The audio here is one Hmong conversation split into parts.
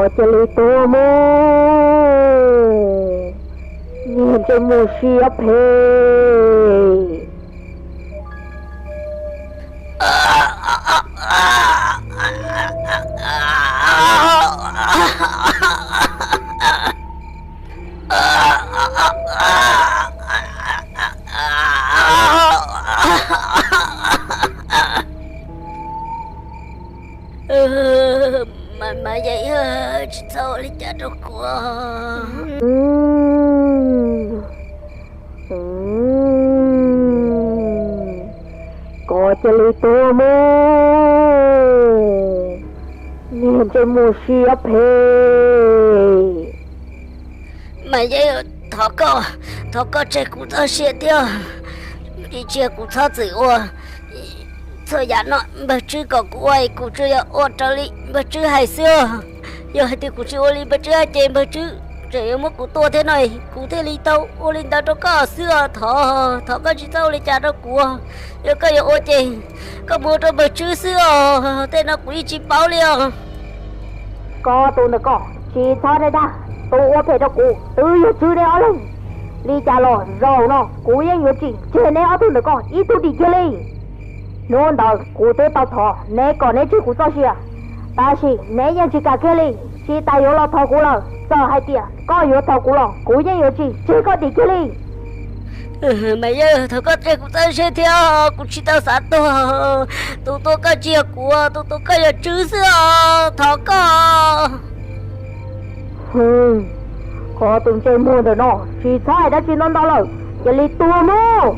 Cia li tuag mus, niag ntsej muag siab phem. Mas, Mas Yeeb, tsis txhob ua li cas rau kuv. Koj cia li tuag mus, niag ntsej muag siab phem. Mas Yeeb, thov koj, thov koj tseg kuv txoj sia thiab, cia kuv txhob txwm ua txhua yam no npawg Tswb kom kuv ua, kuv tsuas yog ua raws li npawg Tswb hais xwb. Yog hais tias kuv tsis ua li npawg Tswb hais ces npawg Tswb tseem yuav muab kuv tua thiab no, kuv thiaj li tau ua li ntawd rau koj xwb os. Thov, thov koj tsis txhob ua li cas rau kuv. Yog koj yuav ua ces koj mus ua rau npawg Tswb xwb os, tej no kuv yeej tsis paub li os. Koj tus ntawm koj tsis txhob dag, tus ua phem rau kuv twb yog Tswb neb ob leeg. Li cas los zaum no kuv yeej yuav tsis tseg neb ob tug ntawm koj ib tug dim kiag li. Hnub ntawd kuv twb tau thov neb kom neb tseg kuv txoj sia, tab sis neb yeej tsis kam kiag li. Tsis tas yuav los thov kuv lawm, txawm hais tias koj yuav thov kuv los kuv yeej yuav tsis tseg koj dim kiag li. Mas Yeeb, thov koj tseg kuv txoj sia thiab, kuv tsis tau xav tuag. Tus tua koj tsis yog kuv, tus tua koj yog Tswb xwb os, thov koj. Koj tus ntsej muag ntawm no tsis txhob hais dab tsi ntau ntau lawm, cia li tuag mus.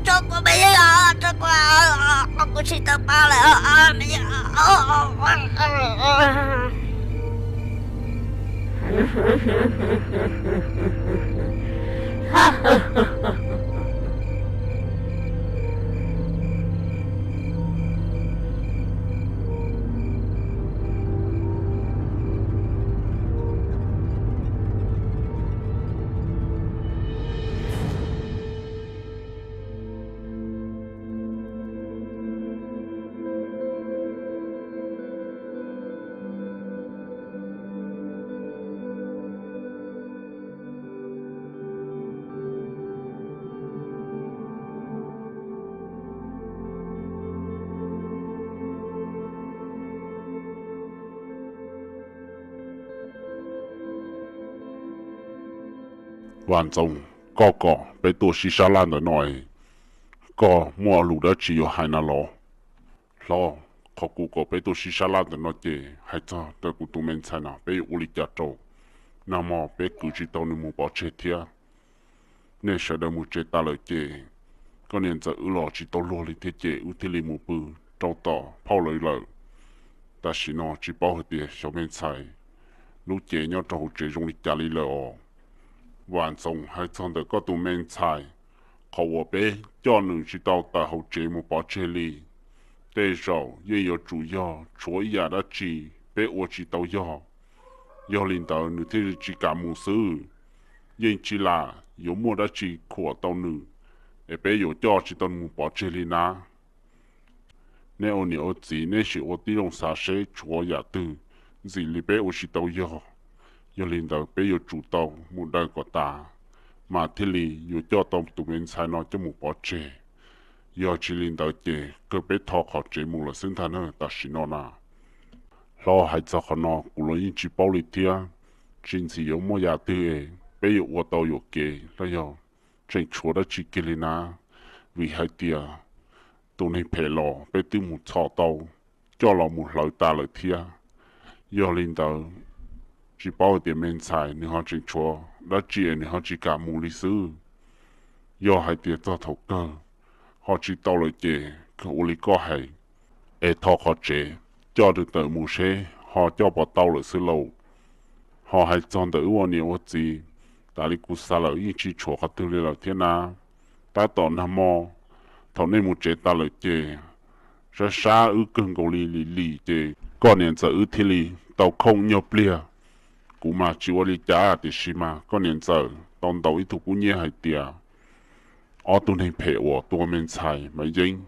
Tso kuv, Mas Yeeb, tso kuv, kuv tsis tau pab lawm, Mas Yeeb. Vam Ntxoov, koj kom peb tuaj sib sab laj ntawm no, koj muaj lus dab tsi yuav hais na los? Hlob, qhov kuv kom peb tuaj sib sab laj ntawm no ces hais txog rau kuv tus me ntxhais no peb yuav ua li cas rau. Nag hmo peb kwv tsis tau nws mus pov tseg thiab. Nej sawv daws mus tsev tas lawm ces koj niam ntxawm wb los tsis tau luag li thiab ces wb thiaj li mus pw rau tom phauj lawv lawm. Tam sim no tsis paub hais tias xyov me ntxhais lub cev nyob rau hauv tsev zoo li cas li lawm os. Vam Ntxoov, hais txog ntawm koj tus me ntxhais, qhov uas peb coj nws tsis tau tawm hauv tsev mus pov tseg li, tej zaum yeej yuav tsum yog tshuav ib yam dab tsi peb ua tsis tau yog. Yog li ntawd nws thiaj li tsis kam mus xwb. Yeej tsis lam yuav muaj dab tsi khuam tau nws es peb yuav coj tsis tau nws mus pov tseg li na. Neb ua niam ua txiv neb sim ua tib zoo xav seb tshuav yam twg ntxim li peb ua tsis tau yog. Yog li ntawd peb yuav tsum tau mus daws kom tas, mas thiaj li yuav coj tau tus me ntxhais no coj mus pov tseg. Yog tsis li ntawd ces kawg peb tho qhov tsev mus lawm xwb ntag na tam sim no na. Hlob, hais txog qhov no kuv los yeej tsis paub li thiab. Tsis ntxim yuav muaj yam twg es peb yuav ua tau yuam kev los yog tseem tshuav dab tsi kiag li na, vim hais tias tus neeg phem los peb twb mus txhom tau, coj los mus hlawv tas lawm thiab. Yog li ntawd, tsis paub hais tias me ntxhais nws ho tseem tshuav dab tsi es nws ho tsis kam mus li xwb. Yog hais tias txog thaum kawg ho tsis tau lawm ces kawg ua li koj hais, es tho qhov tsev coj nws tawm mus seb ho coj puas tau lawm xwb lauj. Ho hais txog ntawm wb ua niam ua txiv, tas li kuv xav lawm yeej tsis tshuav qhov twg li lawm thiab na. Tab tom nag hmo thaum nej mus tsev tas lawm ces sab sab wb kawg nkaus li lim lim ces koj niam ntxawm wb thiaj li tau khooj nyuag pliag. Kuv mas tsis ua li cas tiam sis mas koj niam ntxawm tau ntaus ib tug kub nyiab hais tias ob tug neeg phem uas tua me ntxhais Mas Yeeb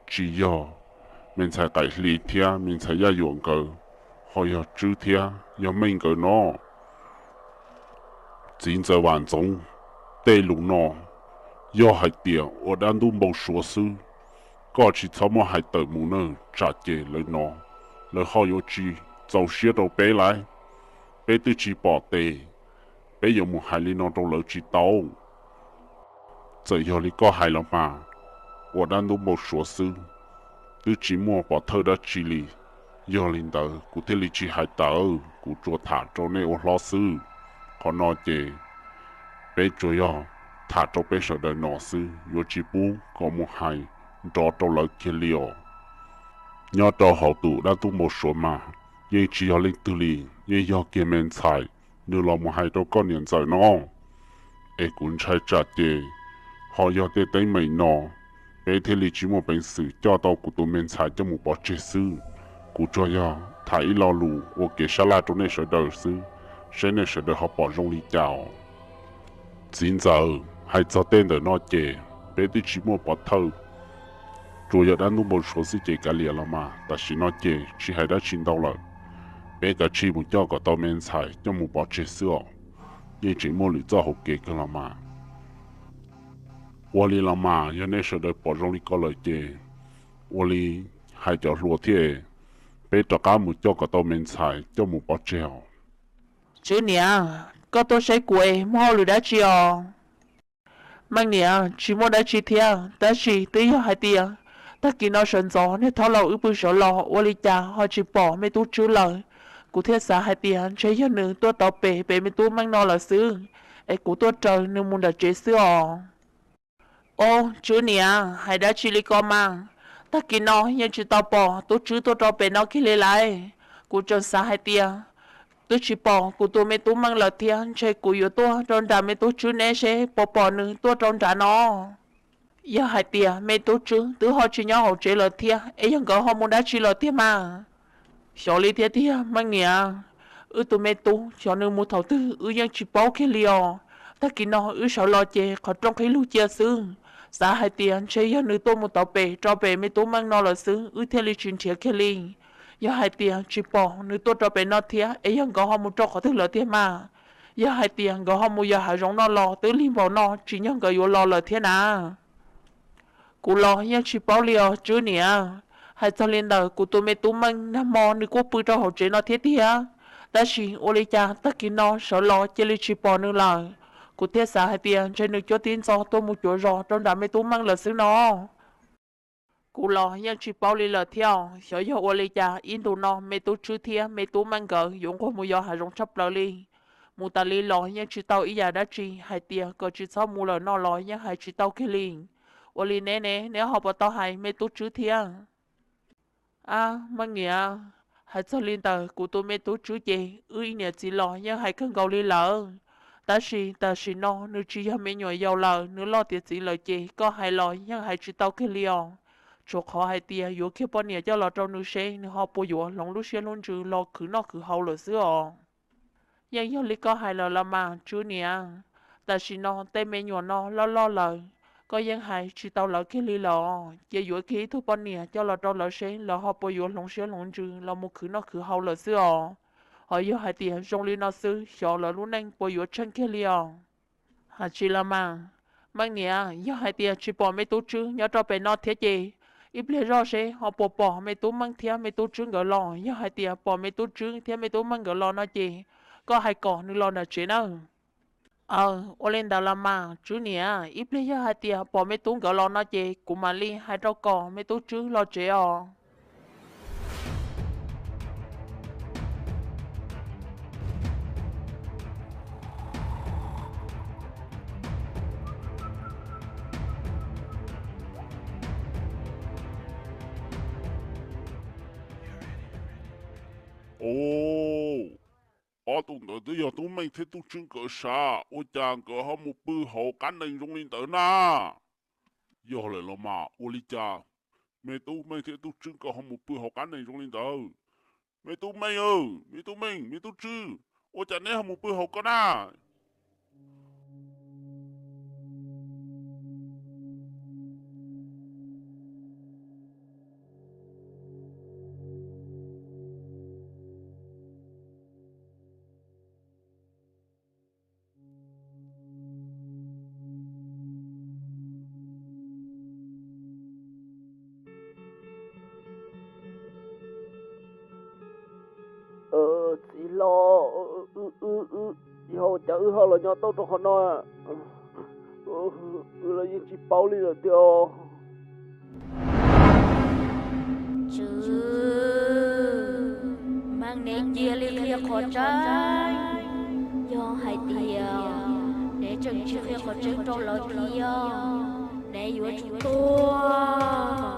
tsis yog me ntxhais Qaim Hli thiab me ntxhais Yaj Yuam nkawd, ho yog Tswb thiab yog Meej nkawd no. Txiv ntxawm Vam Ntxoov, tej lus no yog hais tias ua dab ntub npau suav xwb, koj tsis txhob muab hais tawm mus nawb, tsam ces lawv no lawv ho yuav tsis txaus siab rau peb lauj. Peb twb tsis pom tes, peb yuav mus hais li no rau lawv tsis tau. Txawm yog li koj hais los mas, ua dab ntub npau suav xwb, twb tsis muaj pov thawj dab tsi li. Yog li ntawd kuv thiaj li tsis hais tawm, kuv tsuas tham rau nej ua hlob xwb. Qhov no ces peb tsuas yog tham rau peb sawv daws no xwb, yuav tsis pub kom mus hais nrov rau lawv kiag li os. Nyob rau hauv tus dab ntub npau suav mas yeej tsis yog leej twg li, yeej yog kiag me ntxhais nws los mus hais rau koj niam ntxawm no. Es kuv ntshai tsam ces ho yog tej teeb meem no, peb thiaj li tsis muaj peev xwm coj tau kuv tus me ntxhais coj mus pov tseg xwb. Kuv tsuas yog tham ib lo lus ua kev sab laj rau nej sawv daws xwb, seb nej sawv daws ho pom zoo li cas os. Txiv ntxawm, hais txog tej ntawm no ces peb twb tsis muaj pov thawj, tsuas yog dab ntub npau suav xwb ces kav liam los mas, tam sim no ces tsis hais dab tsi ntau lawm. Peb kav tsij mus coj kom tau me ntxhais coj mus pov tseg xwb os, yeej tseem muaj lwm txoj hauv kev kawg los mas. Ua li los mas, yog nej sawv daws pom zoo li ko lawm ces ua li hais cov hluas thiab, peb rov qab mus coj kom tau me ntxhais coj mus pov tseg os. Tswb niam, koj tuaj saib kuv es muaj hauj lwm dab tsi os? Meej niam, tsis muaj dab tsi thiab, tab sis twb yog hais tias tag kis no sawv ntxov niag thaub laus wb pw sawv los ua li cas ho tsis pom me tub Tswb lawm. Kuv thiaj xav hais tias ntshe yog nws tuaj tau pem pem me tub Meej no lawm xwb, es kuv tuaj raws nws mus nram tsev xwb os. Ob, Tswb niam, hais dab tsi li ko mas, tag kis no yeej tsis tau pom tub Tswb tuaj rau pem no kiag li lauj. Kuv tseem xav hais tias twb tsis pom kuv tus me tub Meej lawm thiab, ntshe kuv yuav tuaj rau nram me tub Tswb neb seb puas pom nws tuaj rau nrad no. Yog hais tias me tub Tswb twb ho tsis nyob hauv tsev lawm thiab, es yog nkawd ho mus dab tsi lawm tiag mas? Xyov li thiab tiag Meej niam, wb tus me tub xyov nws mus thaum twg wb yeej tsis paub kiag li os. Tag kis no wb sawv los ces qhov rooj qhib lug cia xwb, xav hais tias ntshe yog nws tuaj mus tau pem rau pem me tub Meej no lawm xwb, wb thiaj li tsis nrhiav kiag li. Yog hais tias tsis pom nws tuaj rau pem no thiab, es yog nkawd ho mus rau qhov twg lawm tiag mas? Yog hais tias nkawd ho mus yos hav zoov no los twb lig npaum no, tsim nyog nkawd yuav los lawm thiab na. Kuv los yeej tsis paub li os Tswb niam. Hais txog li ntawd kuv tus me tub Meej nag hmo nws kuj pw rau hauv tsev no thiab tiag, tab sis ua li cas tag kis no sawv los cia li tsis pom nws lawm. Kuv thiaj xav hais tias ntshe nws cuab tib ntxo tuaj mus cuav zos rau nram me tub Meej lawm xwb no. Kuv los yeej tsis paub li lawm thiab, xyov yog ua li cas ib ntus no me tub Tswb thiab me tub Meej nkawd yuav nquag mus yos hav zoov tshaj plaws li. Mus tas li los yeej tsis tau ib yam dab tsi, hais tias kom tsis txhob mus lawm no los yeej hais tsis tau kiag li. Ua li neb ne, neb ho puas tau hais me tub Tswb thiab? Ab Meej niam, hais txog li ntawd kuv tus me tub Tswb ces wb ib niam txiv los yeej hais kawg nkaus li lawm, tab sis tam sim no nws tsis yog me nyuam yaus lawm, nws loj tiav txiv lawm ces koj hais los yeej hais tsis tau kiag li os. Tshuav qhov hais tias yuav kiag poj niam coj los rau nws seb nws ho puas yuav hloov lub siab lub ntsws los khwv noj khwv haus lawm xwb os. Yeej yog li koj hais lawm los mas Tswb niam, tam sim no tej me nyuam no loj loj lawm, koj yeej hais tsis tau lawv kiag li los, cia yuav kiag ib tug poj niam coj los rau lawv seb lawv ho puas yuav hloov siab hloov ntsws los mus khwv noj khwv haus lawm xwb os. Ho yog hais tias zoo li no xwb xyov lawv lub neej puas yuav tsheej kiag li os. Hais tsis los mas, Meej niam, yog hais tias tsis pom me tub Tswb nyob rau pem no thiab ces, ib pliag zoj seb ho puas pom me tub Meej thiab me tub Tswb nkawd los. Yog hais tias pom me tub Tswb thiab me tub Meej nkawd los no ces, koj hais kom nws los nram tsev nawb. Aw, ua li ntawd los mas Tswb niam, ib pliag yog hais tias pom me tub nkawd los no ces kuv mam li hais rau kom me tub Tswb los tsev os. Ob tug ntawd twb yog tub Meej thiab tub Tswb nkawd sav, ua cas nkawd ho mus pw hauv qab nees zoo li ntawd na? Yog lawm los mas ua li cas me tub Meej thiab tub Tswb nkawd ho mus pw hauv qab nees zoo li ntawd? Me tub Meej, me tub Meej, me tub Tswb, ua cas neb ho mus pw hauv ko na? Yog ua cas wb ho los nyob tau rau qhov no, wb los yeej tsis paub li lawm tiag os. Tswv, mas neb cia li qhia qhov tseeb. Yog hais tias neb tseem tsis qhia qhov tseeb rau lawv thiab, neb yuav tsum tuag.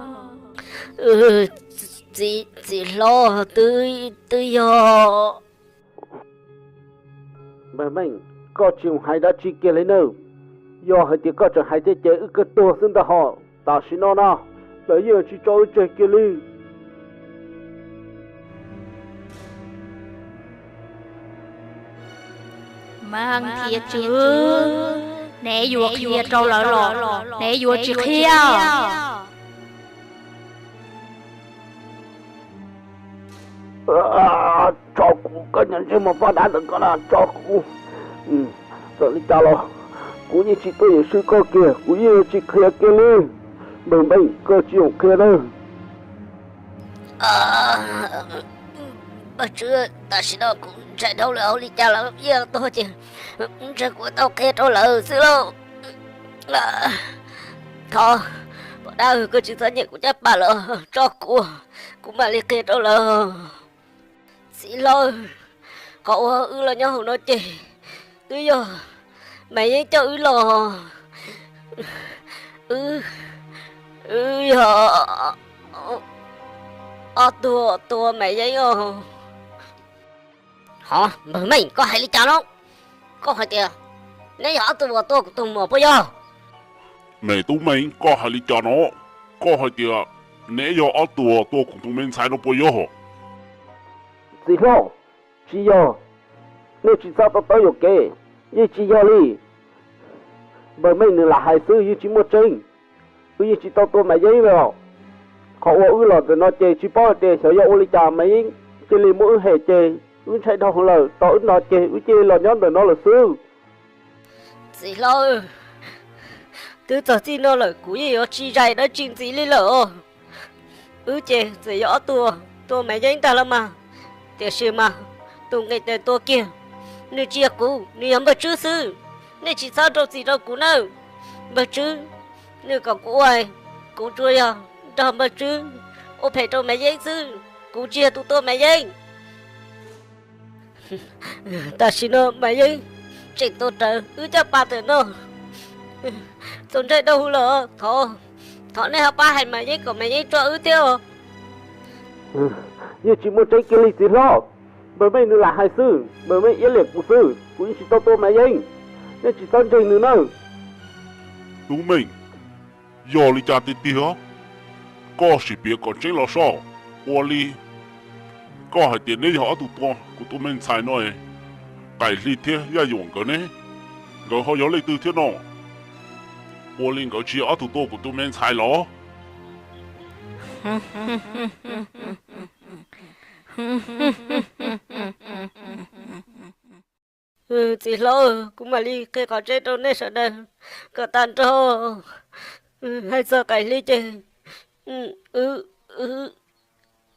Txiv, txiv hlob, twb, twb yog. Npawg Meej, koj tsis hais dab tsi kiag li nawb. Yog hais tias koj tseem hais thiab ces wb kawg tuag xwb ntag hos. Tam sim no na, lawv yeej tsis tso wb tseg kiag li. Mas thiab Tswv, neb yuav qhia rau lawv los neb yuav tsis qhia? Tso kuv, koj niag ntsej muag poj dab ntawm koj na, tso kuv. Txawm li cas los kuv yeej tsis tuaj yuav swb koj kiag, kuv yeej yuav tsis qhia kiag li. Npawg Meej, koj tsis txhob qhia nawb. Npawg Tswv, tam sim no kuv ntshai dhau lawm, ua li cas lawv yeej tuag ces ntshe kuv tau qhia rau lawv xwb lauj. Thov, poj dab, koj tsis txhob nyiam kuv caj pas lawm, tso kuv, kuv mam li qhia rau lawv. Txiv hlob, qhov uas wb los nyob hauv no ces twb yog Maiv Yeeb coj wb los. Wb, wb yog ob tug tua Maiv Yeeb os. Hov, npawg Meej, koj hais li cas no? Koj hais tias neb yog ob tug uas tua kuv tus muam puas yog? Me tub Meej, koj hais li cas no? Koj hais tias neb yog ob tug uas tua kuv tus me ntxhais no puas yog? Txiv hlob, tsis yog. Nej tsis txhob tau tawb yuam kev, yeej tsis yog li. Npawg Meej nws lam hais xwb, yeej tsis muaj tseeb. Wb yeej tsis tau tua Maiv Yeeb los. Qhov uas wb los ntawm no ces tsis paub hais tias xyov yog ua li cas Maiv Yeeb cia li muab wb hem ces wb ntshai dhau lawm, tos wb no ces wb cia li los nyob ntawm no lawm xwb. Txiv hlob, twb txog txij no lawm kuv yeej yuav tsis zais dab tsi ntxiv li lawm os. Wb ces txawm yog ob tug tua Maiv Yeeb ntag los mas, tiam sis mas tus nqis tes tua kiag, nws tsis yog kuv, nws yog Npawg Tswb xwb. Nej tsis txhob rau txim rau kuv nawb. Npawg Tswb nws kom kuv ua, kuv tsuas yog nrog Npawg Tswb ua phem rau Maiv Yeeb xwb, kuv tsis yog tus tua Maiv Yeeb. Tam sim no Maiv Yeeb tseem tuag rawv wb caj pas ntawm no, txaus ntshai dhau lawm. Thov, thov nej ho pab hais Maiv Yeeb kom Maiv Yeeb tso wb thiab os. Yeej tsis muaj tseeb kiag li txiv hlob. Npawg Meej nws lam hais xwb, npawg Meej iab liam kuv xwb, kuv yeej tsis tau tua Maiv Yeeb. Nej tsis txhob ntseeg nws nawb. Tub Meej, yog li cas tiag tiag? Koj sim piav kom tseeb los soj. Ua li koj hais tias neb yog ob tug tua kuv tus me ntxhais no, Qaim Hli thiab Yaj Yuam nkawd ne, nkawd ho yog leej twg thiab no? Ua li nkawd tsis yog ob tug tua kuv tus me ntxhais los? Txiv hlob, kuv mam li qhia qhov tseeb rau nej sawv daws kom tag nrho. Hais txog Qaim Hli ces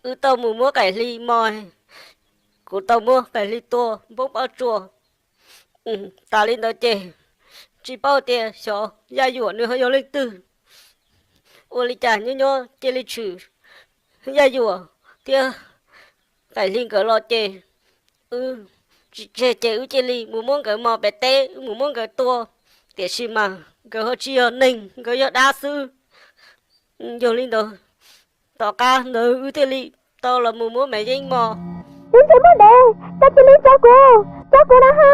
wb tau mus muab Qaim Hli mos, kuv tau muab Qaim Hli tua npoob pob tsuas. Tas li ntawd ces tsis paub tias xyov Yaj Yuam nws ho yog leej twg. Ua li cas nyob nyob cia li tshwm Yaj Yuam thiab Qaim Hli nkawd los ces wb tsis tseg ces wb cia li mus muab nkawd mos pem teb, wb mus muab nkawd tua. Tiam sis mas nkawd ho tsis yog neeg, nkawd yog dab xwb. Yog li ntawd, tom qab ntawd wb thiaj li tau los mus muab Maiv Yeeb mos. Wb ntsej muag dev, koj cia li tso kuv, tso kuv na ha.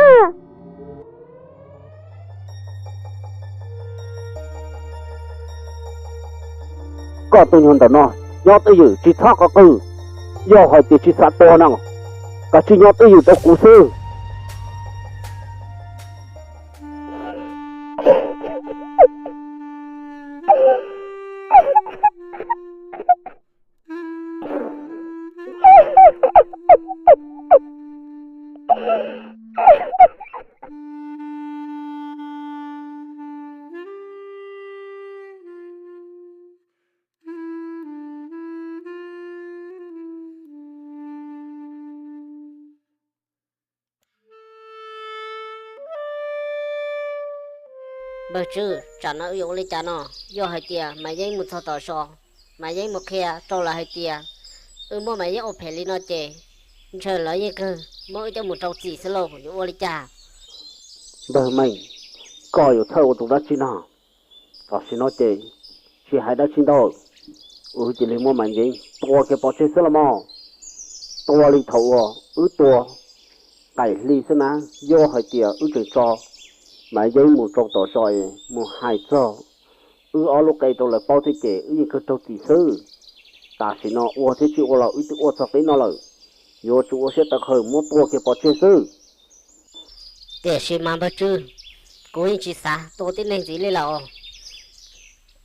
Koj tus nyuag ntawm no, nyob twj ywm tsis txhob qw, yog hais tias tsis xav tuag no, koj cia li nyob twj ywm rau kuv xwb. Npawg Tswb, tsam no wb yuav ua li cas no? Yog hais tias Maiv Yeeb mus txog tom zos, Maiv Yeeb mus qhia rau lawv hais tias wb muab Maiv Yeeb ua phem li no ces ntshe lawv yeej kawg muab wb coj mus rau txim xwb lauj, yuav ua li cas? Npawg Meej, koj yuav txhawj ua tus dab tsi no? Tam sim no ces tsis hais dab tsi ntau, wb cia li muab Maiv Yeeb tua kiag pov tseg xwb los mas. Tua li thaum uas wb tua Qaim Hli xwb na. Yog hais tias wb tseem tso Maiv Yeeb mus rau tom zos es mus hais txog wb ob lub qe rau lawv paub thiab ces wb yeej kawg raug txim xwb. Tam sim no ua thiab tsis ua los wb twb ua txog qib no lawm, yuav tsum ua siab tawv qhawv muab tua kiag pov tseg xwb. Tiam sis mas Npawg Tswb, kuv yeej tsis xav tua tib neeg ntxiv li lawm os.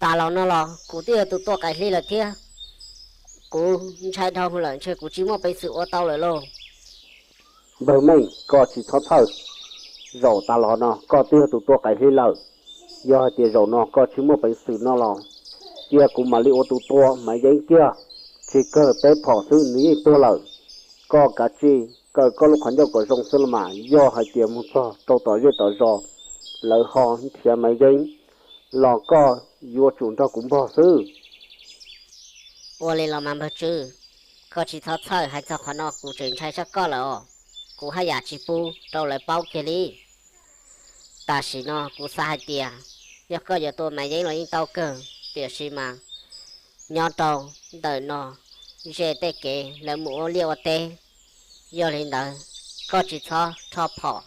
Tas los no los kuv twb yog tus tua Qaim Hli lawm thiab, kuv ntshai dhau hwv lawm, ntshe kuv tsis muaj peev xwm ua tau lawm lauj. Npawg Meej, koj tsis txhob txhawj. Zaum tas los no koj twb yog tus tua Qaim Hli lawm. Yog hais tias zaum no koj tsis muaj peev xwm no los cia kuv mam li ua tus tua Maiv Yeeb kiag. Tsis kawg peb phom xwb nws yeej tuag lawm. Koj kav tsij kaw koj lub qhov ncauj kom zoo xwb los mas. Yog hais tias mus txog rau tom zej tom zos lawv ho nrhiav Maiv Yeeb los koj yuav tsum nrog kuv npog xwb. Ua li los mas Npawg Tswb, koj tsis txhob txhawj, hais txog qhov no kuv tseem ntshai tshaj koj lawm os. Kuv haj yam tsis pub rau lawv paub kiag li. Tam sim no kuv xav hais tias yog koj yuav tua Maiv Yeeb los yeej tau kawg, tiam sis mas nyob rau ntawm no ze tej kev lawv mus ua liaj ua teb. Yog li ntawd koj tsis txhob rho phom,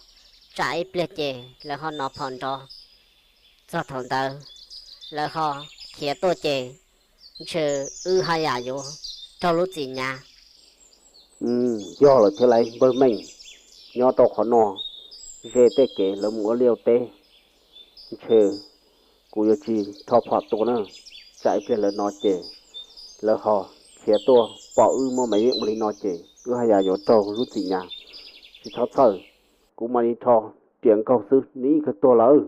tsam ib pliag ces lawv ho nov phom nrov. Txog thaum ntawd lawv ho khiav tuaj ces ntshe wb haj yam yuav raug lub txim hnyav. Yog lawm thiab lauj Npawg Meej, nyob rau qhov no ze tej kev lawv mus ua liaj ua teb, ntshe kuv yuav tsis rho phom tua na. Tsam ib pliag lawv no ces lawv ho khiav tuaj pom wb muab Maiv Yeeb ua li no ces wb haj yam yuav raug lub txim hnyav. Tsis txhob txhawj, kuv mam li rho riam nkaug xwb nws yeej kawg tuag lawm.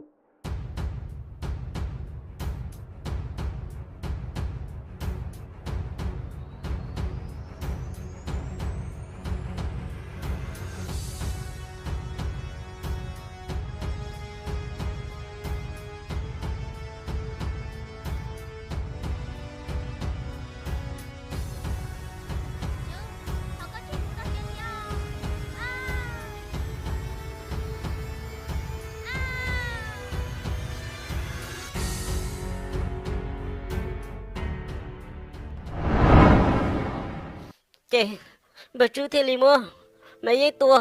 Ces Npawg Tswb thiaj li muab Maiv Yeeb tua,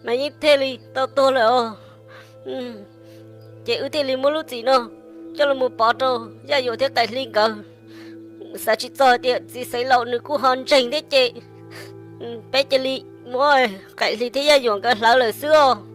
Maiv Yeeb thiaj li tau tuag lawm os. Ces wb thiaj li muab lub txim no coj los mus pov rau Yaj Yuam thiab Qaim Hli nkawd. Xav tsis txog tias txiv xeev laus nws kuj ho ntseeg thiab ces peb cia li muab Qaim Hli thiab Yaj Yuam nkawd hlawv lawm xwb os.